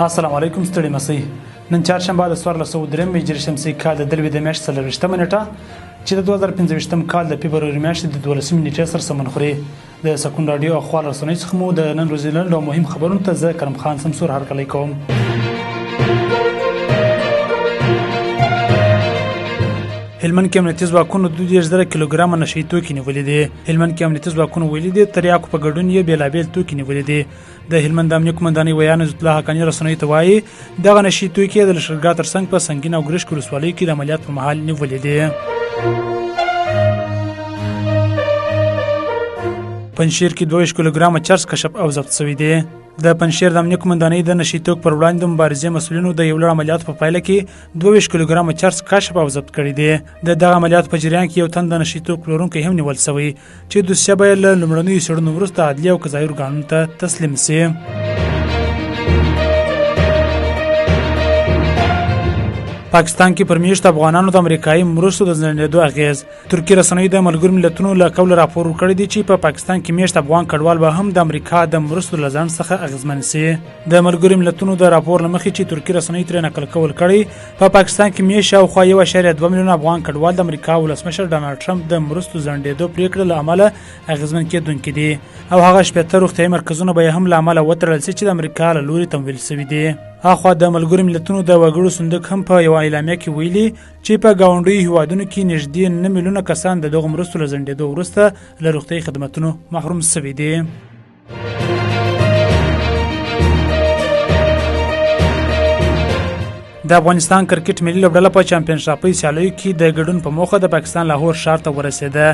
السلام علیکم، ستړي مسئ. نن چهارشنبه د 1403 هجري شمسي کال د دلوې د میاشتې 24مه نېټه چې د 2025 کال د فبروري میاشتې د 12مې نېټې سره سمون خوري. د سکون راډیو او خواله رسنیو څخه مو د نن ورځې لنډو او مهم خبرونو ته زه کرم خان سمسور هرکلی کوم. هلمند کې امنیتي ځواکونو 32,000 کیلوګرامه نشه یي توکي نیولي دي. هلمند کې امنیتي ځواکونو ویلي دي تریاکو په ګډون یې بېلابېل توکي نیولي دي. د هلمند د امنیه قومندانۍ ویاند عزت الله حقاني رسنیو ته وایي دغه نشي توکي د لښکرګاه ترڅنګ په سنګین او ګرشک ولسوالیو کې د عملیات پر مهال نیولي دي. پنجشیر کې 22 کیلوګرامه چرس کشف او ضبط شوي دي. د پنجشیر د امنیه قومندانۍ د نشي توک پر وړاندې د مبارزې مسؤلینو د یو لړ عملیاتو په پایله کې 22 کیلوګرامه چرس کشف او ضبط کړي دي. د دغه عملیاتو په جریان کې یو تن د نشي توک پلورونکی هم نیول شوی چې دوسیه به یې له لومړنیو څېړنو وروسته عدلي او قضایي ارګانونو ته تسلیم شي. پاکستان کې پر میشت افغانانو د امریکایي مرستو د ځنډېدو اغېز. ترکي رسنیو د ملګرو ملتونو له قوله راپور ورکړی دی چې په پاکستان کې میشت افغان کډوال به هم د امریکا د مرستو له ځنډ څخه اغېزمن شي. د ملګرو ملتونو د راپور له مخې چې ترکي رسنۍ ترې نقل کول کړی، په پاکستان کې میشت شاوخوا 1.2 میلیون افغان کډوال د امریکا ولسمشر ډونالډ ټرمپ د مرستو ځنډېدو پرېکړې له امله اغېزمن کېدونکي دي او هغه 60 روغتیايي مرکزونه به یې هم له امله وتړل شي چې د امریکا له لوري تمویل شوي دي. اخوا د ملګرو ملتونو د وګړو صندوق هم په یوه اعلامیه کې ویلي چې په ګاونډیو هیوادونو کې نږدې 9 میلیونه کسان د دغو مرستو له ځنډېدو وروسته له روغتیايي خدمتونو محروم شوي دي. د افغانستان کرکټ ملي لوبډله په چمپین ټرافي سیالیو کې د ګډون په موخه د پاکستان لاهور ښار ته ورسېده.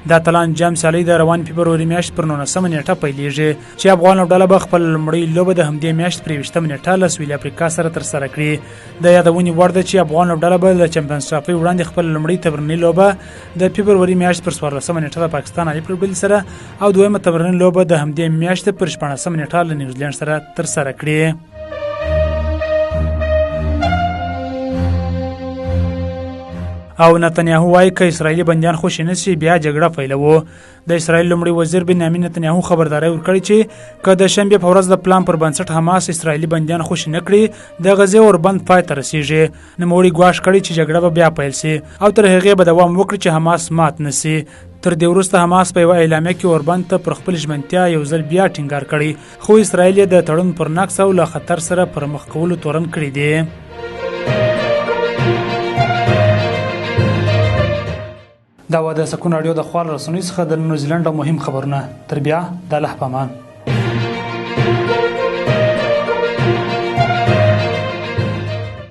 د اتلان جام سیالۍ د روان فبروري میاشت پر 19 نیټه پیلېږي چې افغان لوبډله به خپل لومړۍ لوبه د همدې میاشت پر 21 نیټه له سویلي افریقا سره ترسره کړي. د یادونې وړ ده چې افغان لوبډله به له چمپینز ټرافي وړاندې خپل لومړۍ تمریني لوبه د فبروري میاشت پر 14 نیټه د پاکستان الف لوبډلې سره او دویمه تمریني لوبه د همدې میاشتې پر 16 نیټه له نیوزلینډ سره ترسره کړي. او نتنیاهو وايي که اسراییلي بندیان خوشې نه شي بیا جګړه پیلوو. د اسراییل لومړي وزیر بنیامین نتنیاهو خبرداری ورکړی چې که د شنبې په ورځ د پلان پر بنسټ حماس اسراییلي بندیان خوشې نه کړي د غزې اوربند پای ته رسیږي. نوموړي ګواښ کړی چې جګړه به بیا پیل شي او تر هغې به دوام وکړي چې حماس مات نه شي. تر دې وروسته حماس په یوه اعلامیه کې اوربند ته پر خپل ژمنتیا یو ځل بیا ټینګار کړی، خو اسراییل یې د تړون پر نقض او له خطر سره پر مخ کولو تورن کړی دی. دا وه د سکون راډیو د خواله رسنیو څخه د نن ورځې لنډ او مهم خبرونه. تر بیا د الله په امان.